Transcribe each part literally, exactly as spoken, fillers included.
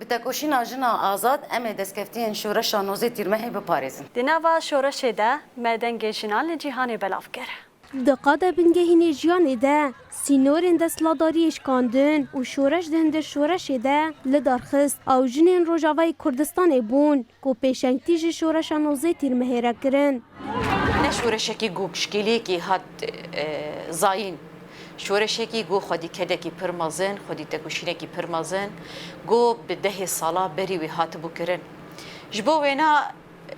Tekoşîna Jina Azad, em ê destkeftiyên şoreşa nozdeh Tîrmehê biparêzin. Di nava şoreşê de me dengê jinan li cîhanê belav kir. Di qada bingehînê jiyanê de sînorên desthilatdariyê şikandin û şoreş di hundir şoreşê de li dar xist. Ew jinên Rojavayê Kurdistanê bûn ku pêşengtî ji şoreşa nozdeh Tîrmehê re kirin. Ne şoreşekî ku pişkêliyekî hat e, zayîn. Şoreşekî ku xwedî kedekî pir mezin, xwedî tekoşînekî pir mezin, ku bi dehê sala berî wî hatibû kirin. Ji bo wêna,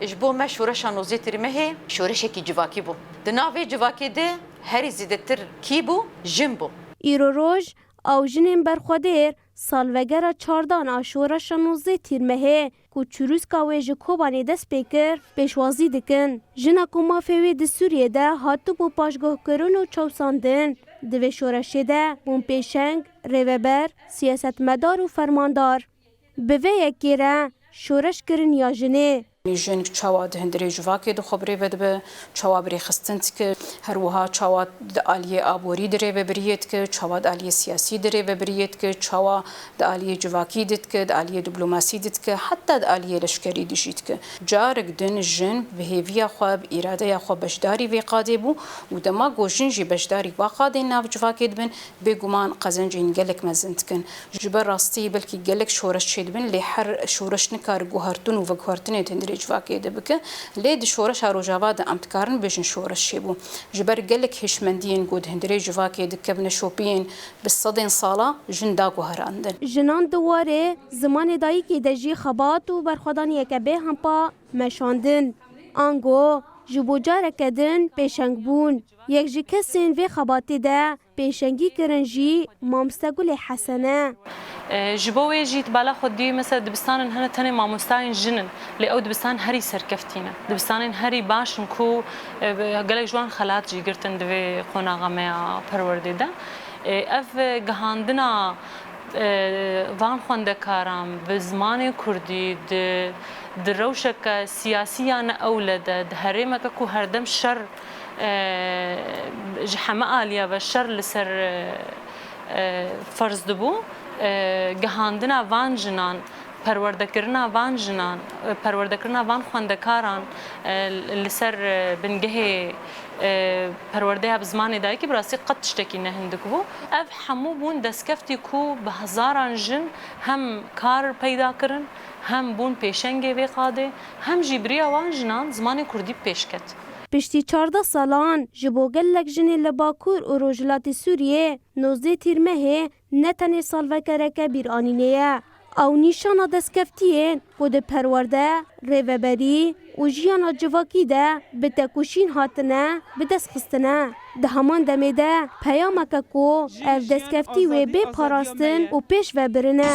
ji bo me şoreşa nozdeh Tîrmehê şoreşekî civakî bû. Di nav vê civakê de herî zêdetir kî bû? Jin bû. Îro roj, ew jinên berxwedêr salvegera çardan a şoreşa nozdeh Tîrmehê ku çirûska wê ji Kobanê dest pê kir, pêşwazî dikin. Jina ku mafê wê di Sûriyê de hatibû paşguhkirin û çewsandin, di vê şoreşê de bûn pêşeng, rêveber, siyasetmedar û fermandar. Bi vê yekê re şoreş kirin ya jinê. Jin çawa di hundirê civakê de xwe bi rê ve dibe, çawa bi rê xistin dike, her wiha çawa di aliyê aborî di rêvebiriyê dike, çawa di aliyê siyasî di rêvebiriyê dike, çawa di aliyê civakî dike, di aliyê diplomasî dike, heta di aliyê leşkerî de jî dike. Carek din jin bi hêviya xwe, bi îradeya xwe beşdarî vê qadê bû û dema ku jin jî beşdarî va qadên nav civakê dibin, bêguman qezencên gelek mezin dikin. Ji ber rastî belkî gelek şoreş çêdibin, lê her şoreş nikare guhertin û veguhertinê di hundirê civakê de bike. Lê di şoreşa Rojava de em dikarin bêjin şoreş çêbû. Ji ber gelek hişmendiyên ku di hundirê civakê dikevine şopiyên bi sedên sala jin daguherandin. Jinan di warê zimanê dayikê de jî xebat û berxwedaniyeke bêhempa meşandin. Ango ji bo careke din pêşeng bûn. Yek ji kesên vê xebatê de pêşengî kirin jî Mamoste Gulê Hesen e. Ji bo wê jî tu bala xwe dî, mesela dibistanin hene tenê mamostayên jin in, lê ew dibistan herî serkeftî ne. Dibistanên herî baş in ku gelek ji wan xelat jî girtin di vê qonaxa me ya perwerdê de. Ev gihandina van xwendekaran bi zimanê kurdî di di rewşeke siyasî ya ne ewle de, di herêmeke ku herdem şer ji heme aliya ve şer li ser ferz dibû, gihandina van jinan, perwerdekirina van jinan, perwerdekirina van xwendekaran li ser bingehê perwerdeya bi zimanê dayikî bi rastî qet tiştekî ne hindik bû. Ev hemû bûn destkeftî ku bi hezaran jin hem kar peyda kirin, hem bûn pêşengê vê qadê, hem jî bi riya wan jinan zimanê kurdî pêş ket. Piştî çardeh salan ji bo gelek jinê li Bakur û Rojhilatê Sûriyê nozdeh Tîrmehê ne tenê salvekereke bîranînê ye. Ew nîşana destkeftiyên ku di perwerde, rêveberî û jiyana civakî de bi tekoşîn hatine bi dest xistine. Di heman demê de peyameke ku ev destkeftî wê bê parastin û pêş ve birine.